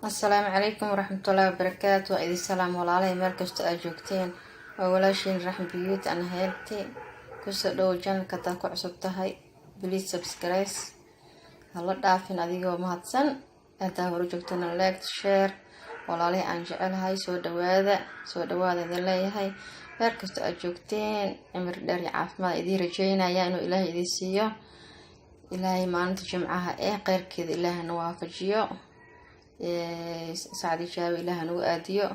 Asalaamu calaykum waraxmatullaahi wabarakaatu. Waa idin salaam, walaalahay, meel kasta aad joogteen. Waa walaashiin Raxm Beauty and Healthy. Kusoo dhowo channelka. Hadaad ku cusub tahay, please subscribe hala dhaafin, adigoo mahadsan. Haddaa hore joogtana, like, share. Walaalahay aan jecelahay, soo dhawaada, soo dhawaada idin leeyahay. Meel kasta aad joogteen, cimri dheer iyo caafimaad idiin rajeynaya inuu Ilaahay idin siiyo. Ilaahay maalinta Jimcaha ee kheyrkeeda Ilaahna waafajiyo, sacdi jaabi Ilaah nagu aadiyo,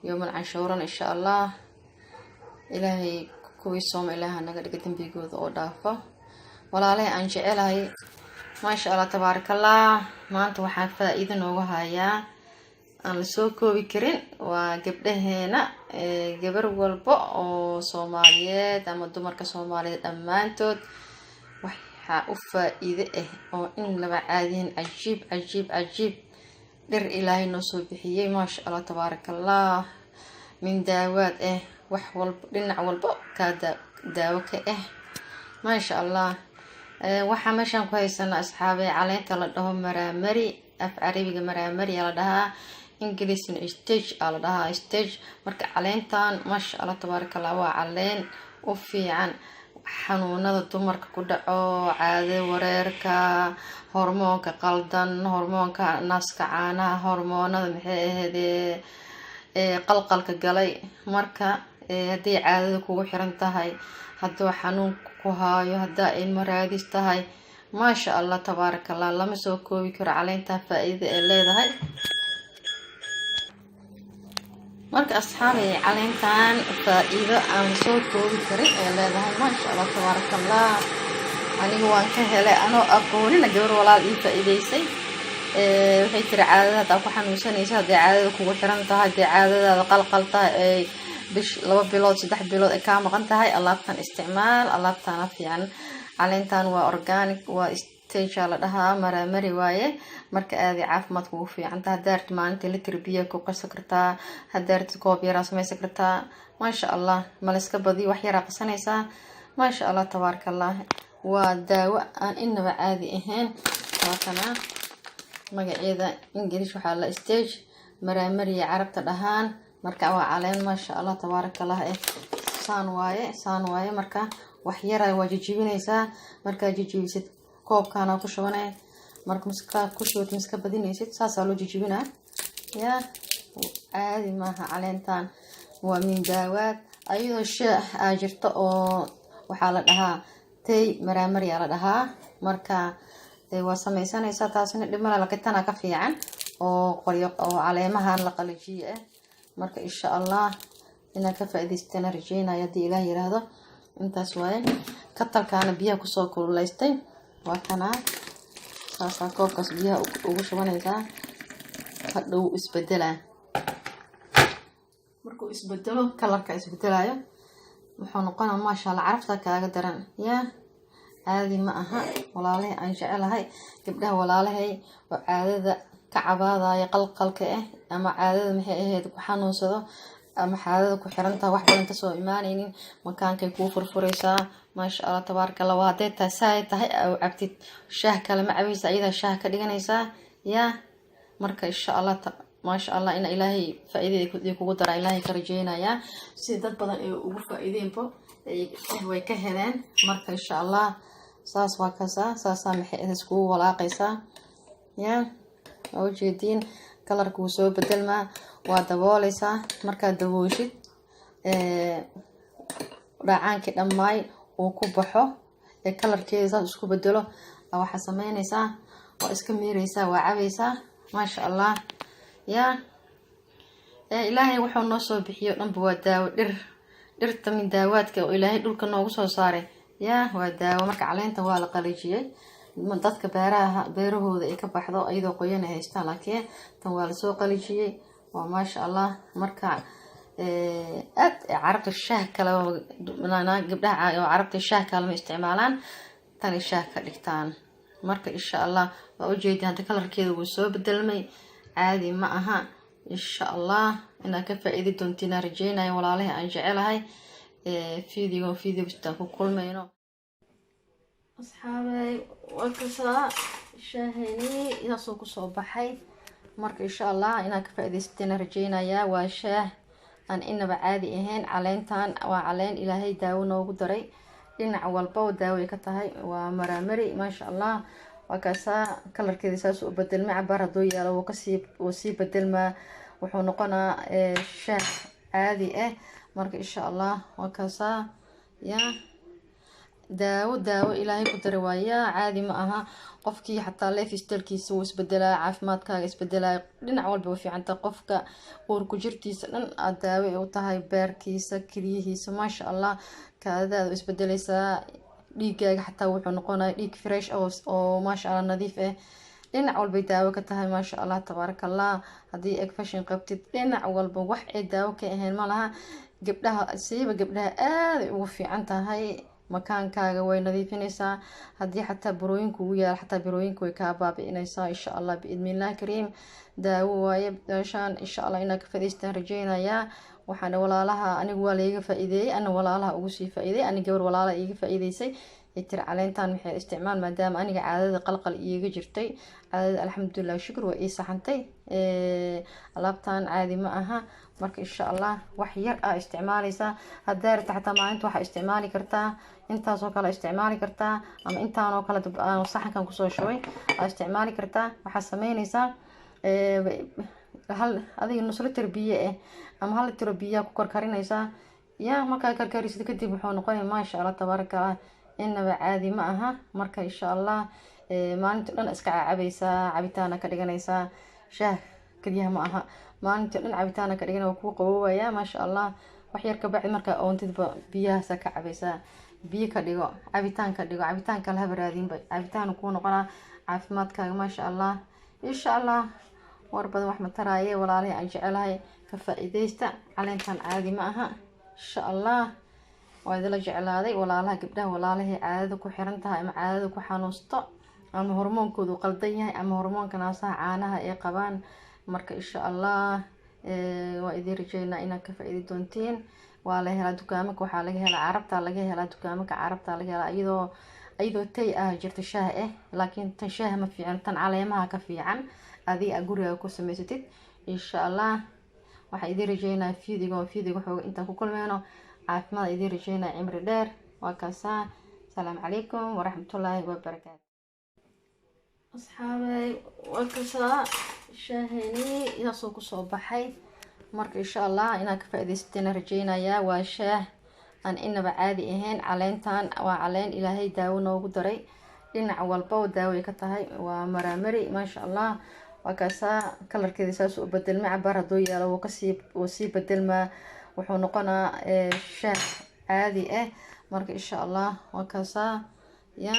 yoomal canshuuran insha Allah. Ilaahay kuwii sooma Ilaaha naga dhiga, dembigooda oo dhaafo. Walaalahay aan jecelahay, maasha Allah, tabaarakallah. Maanta waxaa faa-iido noogu hayaa aan lasoo koobi karin. Waa gabdhaheena, gabar walba oo Soomaaliyeed ama dumarka Soomaaliyeed dhammaantood waxaa u faa-iide ah oo in laba caadihin, cajiib, cajiib, cajiib. Dhir Ilaahay noo soo bixiyey, maasha Allah, tabaarakallah, min daawaad ah, wax walba, dhinac walba kaa daawo ka ah, maasha Allah. Waxaa meeshaan ku haysanaa, asxaabay, caleenta la dhaho maraamari. Af Carabiga maraamari aa la dhahaa, Ingiliisna sage aa la dhahaa, sage. Marka caleentan, maasha Allah, tabaarakallah, waa caleen u fiican xanuunada dumarka ku dhaco, caado wareerka, hormoonka qaldan, hormoonka naaska caanaha, hormoonada maxay ahaydee qalqalka galay. Marka hadday caadada kugu xiran tahay, hadduu xanuun ku haayo, haddaa ilmo raadis tahay, maasha Allah, tabaarakallah, lama soo koobi karo caleyntaa faa-iida ay leedahay. Marka asxaabay, caleentan faa-iido aan soo koobi karin ay leedahay, maasha Allah, tabaarakallah. Aniga waan ka helay anoo aqoonina, gabar walaal ii faa-iideysay. Waxay tiri, caadada haddaa ku xanuunsanaysa, hadday caadada kugu xiran tahay, hadday caadadaada qalqal tahay, ay bish, 2 bilood, 3 bilood ay kaa maqan tahay, alaabtan isticmaal, alaabtana fiican. Caleentan waa organic, waa sage la dhahaa, maraamari waaye. Marka aaday caafimaad kugu fiican tahay. Haddaa rabtid, maalintii litir biya ku qasan kartaa. Haddaa rabtid, koob yaraa samaysan kartaa, maasha Allah. Maliska badiyo, wax yaraa qasanaysaa. Maasha Allah, tabaaraka Allah, waa daawo aan inaba caadi ahayn. Waa kana magaceeda. English waxaa la sage, maraamariya Carabta dhahaan. Marka waa caleen, maasha Allah, tabaaraka Allah. Saan waaye, saan waaye. Marka wax yara waa jijibinaysaa. Markaa jijibisid, koobkaana ku shubanay. Marka miska ku shubad, miska badinaysid, saasaa loo jijibinaa. Yaa caadi maaha caleentan, waa min daawaad. Ayadoo shaah aa jirto oo waxaa la dhahaa tay maraamariyaa la dhahaa. Marka waa sameysanaysaa, taasina dhibmala, lakitana ka fiican oo qoryo oo caleemahan la qalajiye ah. Marka insha Allah inaad ka faa-iidaystana rajeynaya, haddii Ilaah yiraahdo. Intaas waaye. Katalkaana biyaha kusoo kululeystay, waa kanaa. Saasaa koobkaas biyaha ugu shubanaysaa. Hadhow isbedelaa. Markuu isbedelo, colorka isbedelayo, wuxuu noqonaa, maasha Allah, carafta kaaga daran. Yaa caadi ma aha. Walaalahay aan jecelahay, gabdhaha walaalahay oo caadada ka cabaadaya, qalqalka ah, ama caadada maxay ahayd ku xanuunsado, ama caadada ku xirantaha, wax badan kasoo imaanaynin, makaankay kuu furfuraysaa, maasha Allah, tabaaraka Allah. Waa hadday tahay saay tahay cabtid, shaah kale ma cabaysa, ayadaa shaah ka dhiganaysaa. Yaa marka insha Allah, maasha Allah, ina Ilaahay faa-iidada kugu daraa Ilaahay ka rajeynayaa. Sida dad badan ay ugu faa-iideenbo, way ka heleen. Marka insha Allah, saas waa kasaa, saasaa maxay iskugu walaaqaysaa. Yaa waa ujeediin, colorka wuu soo bedelmaa. Waa dabooleysaa. Markaad dabooshid, dhacaankii dhammaay uu ku baxo ee colorkeeda saas isku bedelo, waxaa sameynaysaa, waa iska miireysaa, waa cabaysaa, maasha Allah. Yaa Ilaahay wuxuu noo soo bixiyo dhanba waa daawo. Dhir, dhirta min daawaadka oo Ilaahay dhulka noogu soo saaray, yaa waa daawo. Marka caleenta waa la qalajiyey. Dadka beeraha, beerahooda ay ka baxdo, iyadoo qoyan ay haystaan, laakiin tan waa lasoo qalajiyey, waa maasha Allah. Marka aad Carabta shaah kale, gabdhaha oo Carabta shaah kalema isticmaalaan, tanay shaah ka dhigtaan. Marka insha Allah, waa ujeedin, hadda colorkeeda wuu soo bedelmay, caadi ma aha. Insha Allah inaad ka faa-iidi doontiin aan rajeynaya, walaalahi aan jecelahay. Video video kastaan ku kulmayno, asxaabay. Waa kasaa shaahayni, saasoo kusoo baxay. Marka insha Allah inaad ka faa-idaysateen rajeynayaa. Waa shaah aan inaba caadi ahayn. Caleentan waa caleen Ilaahay daawo noogu daray, dhinac walba daawo ay ka tahay. Waa maraamari, maasha Allah. Waa kaasaa colorkeeda saas u bedelma. Cabaar hadduu yaalo, wuu sii bedelmaa, wuxuu noqonaa shaah caadi ah. Marka insha Allah waa kaasaa. Ya daawo, daawo Ilaahay ku daray waayaa, caadi ma aha. Qofkii xataa lifestylekiisa wuu isbedelaa, caafimaadkaaga isbedelaa, dhinac walba way fiicanta. Qofka uurku jirtiisa dhan aad daawo u tahay, beerkiisa, keliyihiisa, maasha Allah. Kaadadaada isbedeleysaa, dhiigaaga xataa wuxuu noqonaya dhiig fresh oo maasha Allah nadiif ah. Dhinac walbay daawo ka tahay, maasha Allah, tabaaraka Allah. Haddii infection qabtid, dhinac walba wax ay daawo ka ahayn ma laha. Gabdhaha, siiba gabdhaha, aaday ugu fiican tahay. Makaankaaga way nadiifinaysaa. Haddii xataa burooyinka ugu yaala, xataa burooyinka way kaa baabi'inaysaa, insha Allah, biidnillahi kariim. Daawo waaye meeshaan. Insha Allah inaad ka faa'iidaystaan rajeynayaa. Waxaana walaalaha, anigu waa laiga faa-iideeyey, ana walaalaha ugu sii faa-iideeyey. Ani gabar walaalaha iiga faa-iideysay ay tiri caleentan maxay isticmaal, maadaama aniga caadada qalqal iiga jirtay. Caadada alxamdulilah, shukr, waa ii saxantay. Alaabtan caadi ma aha. Marka insha Allah wax yar aa isticmaaleysaa. Haddaa rabta xataa maalinta waxaa isticmaali kartaa intaasoo kale isticmaali kartaa, ama intaanoo kale saxankan kusoo shubay aa isticmaali kartaa. Waxaa sameyneysaa hal adiga nus liter biyo ah ama 1 litro biyaa ku karkarinaysaa. Ya markaa karkarisid kadib, wuxuu noqonaya, maasha Allah, tabaaraka Allah, inaba caadi ma aha. Marka insha Allah maalinta dhan iska cabaysaa, cabitaana ka dhiganaysaa. Shaah keliyaha ma aha, maalinta dhan cabitaana ka dhigan, waa kuu qaboobaya, maasha Allah. Wax yar kabacdi markaa oontidba, biyahaasa ka cabaysaa. Biyo ka dhigo, cabitaan ka dhigo, cabitaanka lahaba raadinba, cabitaan kuu noqonaa, caafimaadkaaga, maasha Allah. Insha Allah war badan wax mataraaye. Walaalihii aan jecelahay, ka faa-iideysta. Caleentan caadi ma aha. Insha Allah waa idila jeclaaday. Walaalaha gabdhaha, walaalihii caadada ku xiran tahay ama caadada ku xanuusto ama hormoonkoodu qaldan yahay ama hormoonka naasaha caanaha ay qabaan, marka insha Allah waa idiin rajeynaa inaad ka faa-iidi doontiin. Waa la helaa dukaamaka, waxaa laga helaa Carabta, laga helaa dukaamaka Carabta laga helaa. Iyadoo tay ah jirta shaah ah, laakiin tan shaaha ma fiican, tan caleemaha ka fiican adiga a guriga ku samaysatid. Insha Allah waxaa idiin rajeynaya videoga xooga intaan ku kulmeyno caafimaad idiin rajeynaya, cimri dheer. Waa kaasaa. Asalaamu calaykum waraxmatullaahi wabarakaatu. Asxaabey, waa kasaa shaaheni idaasoo kusoo baxay. Marka insha Allah inaad ka faa-idaysateen rajeynayaa. Waa shaah aan inaba caadi ahayn. Caleentan waa caleen Ilaahay daawo noogu daray, dhinac walba daawo ay ka tahay. Waa maraamari, maasha Allah. Waa kaasaa colorkeeda saas u bedelma. Cabaar hadduu yaalo, wuu sii bedelmaa, wuxuu noqonaa shaah caadi ah. Marka insha Allah waa kaasaa. Ya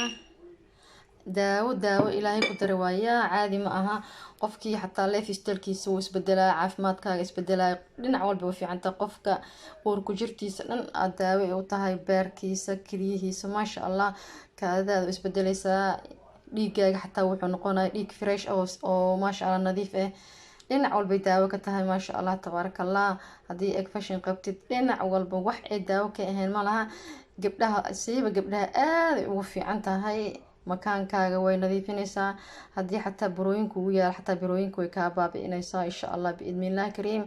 daawo, daawo Ilaahay ku daray waayaa, caadi ma aha. Qofkii xataa lifestylekiisa wuu isbedelaa, caafimaadkaaga isbedelaa, dhinac walba way fiicanta. Qofka uurku jirtiisa dhan aad daawo u tahay, beerkiisa, keliyihiisa, maasha Allah. Kaadadaada isbedeleysaa, dhiigaaga xataa wuxuu noqonaya dhiig fresh oo maasha Allah nadiif ah. Dhinac walbay daawo ka tahay, maasha Allah, tabaaraka Allah. Haddii infection qabtid, dhinac walba wax ay daawo ka ahayn ma laha. Gabdhaha, siiba gabdhaha, aaday ugu fiican tahay. Makaankaaga way nadiifinaysaa. Haddii xataa burooyinka ugu yaala, xataa burooyinka way kaa baabi'inaysaa, insha Allah, biidnillahi kariim.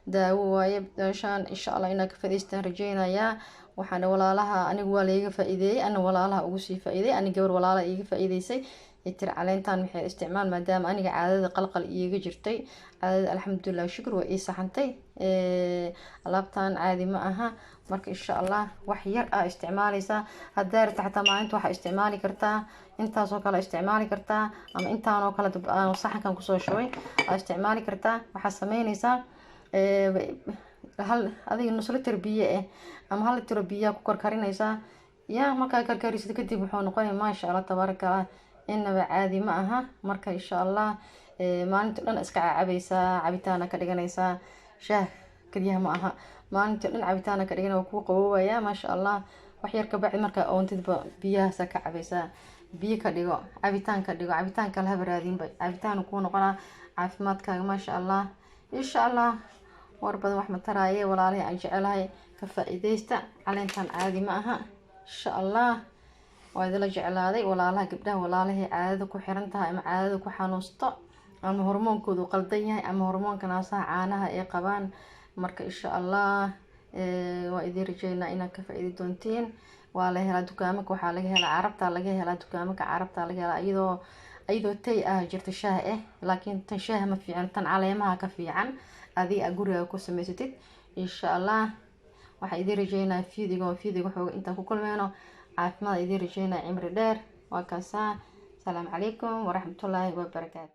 Daawo waaye meeshaan. Insha Allah inaad ka faa'iidaystaan rajeynayaa. Waxaana walaalaha, anigu waa laiga faa'iideeyey, ana walaalaha ugu sii faa'iideeyey. Ani gabar walaalaha iiga faa'iideysay ay tiri caleentan maxay isticmaal, maadaama aniga caadada qalqal iiga jirtay. Caadada alxamdulilah, shukr, waa ii saxantay. Alaabtan caadi ma aha. Marka insha Allah wax yar aa isticmaaleysaa. Haddaa rabta xataa maalinta waxaa isticmaali kartaa intaasoo kale isticmaali kartaa, ama intaanoo kale saxankan kusoo shubay aa isticmaali kartaa. Waxaa sameyneysaa hal adiga nus liter biyo ah ama 1 litro biyaa ku karkarinaysaa. Ya markaa karkarisid kadib, wuxuu noqonaya, maasha Allah, tabaaraka Allah, inaba caadi ma aha. Marka insha Allah maalinta dhan iska cabaysaa, cabitaana ka dhiganaysaa. Shaah keliyaha ma aha, maalinta dhan cabitaana ka dhigan, waa kuu qaboobaya, maasha Allah. Wax yar kabacdi markaa oontidba, biyahaasa ka cabaysaa. Biyo ka dhigo, cabitaan ka dhigo, cabitaanka lahaba raadinba, cabitaan kuu noqonaa, caafimaadkaaga, maasha Allah. Insha Allah war badan wax mataraaye. Walaalihii aan jecelahay, ka faa-iideysta. Caleentan caadi ma aha. Insha Allah waa idila jeclaaday. Walaalaha gabdhaha, walaalihii caadada ku xiran tahay ama caadada ku xanuusto ama hormoonkoodu qaldan yahay ama hormoonka naasaha caanaha ay qabaan, marka insha Allah. Ama hormoonkoodu qaldan yahay ama hormoonka naasaha caanaha ay qabaan. Marka insha Allah waa idiin rajeynaa inaad ka faa-iidi doontiin. Waa la helaa dukaamaka, waxaa laga helaa Carabta, laga helaa dukaamaka Carabta laga helaa, iyadoo tea ah jirta, shaah ah. Laakiin tan shaaha ma fiican, tan caleemaha ka fiican adiga aa guriga ku samaysatid. Insha Allah waxaa idiin rajeynaya videoga xooga intaan ku kulmeyno caafimaad idiin rajeynaya, cimri dheer. Waa kaasaa. Asalaamu calaykum waraxmatullaahi wabarakaatu.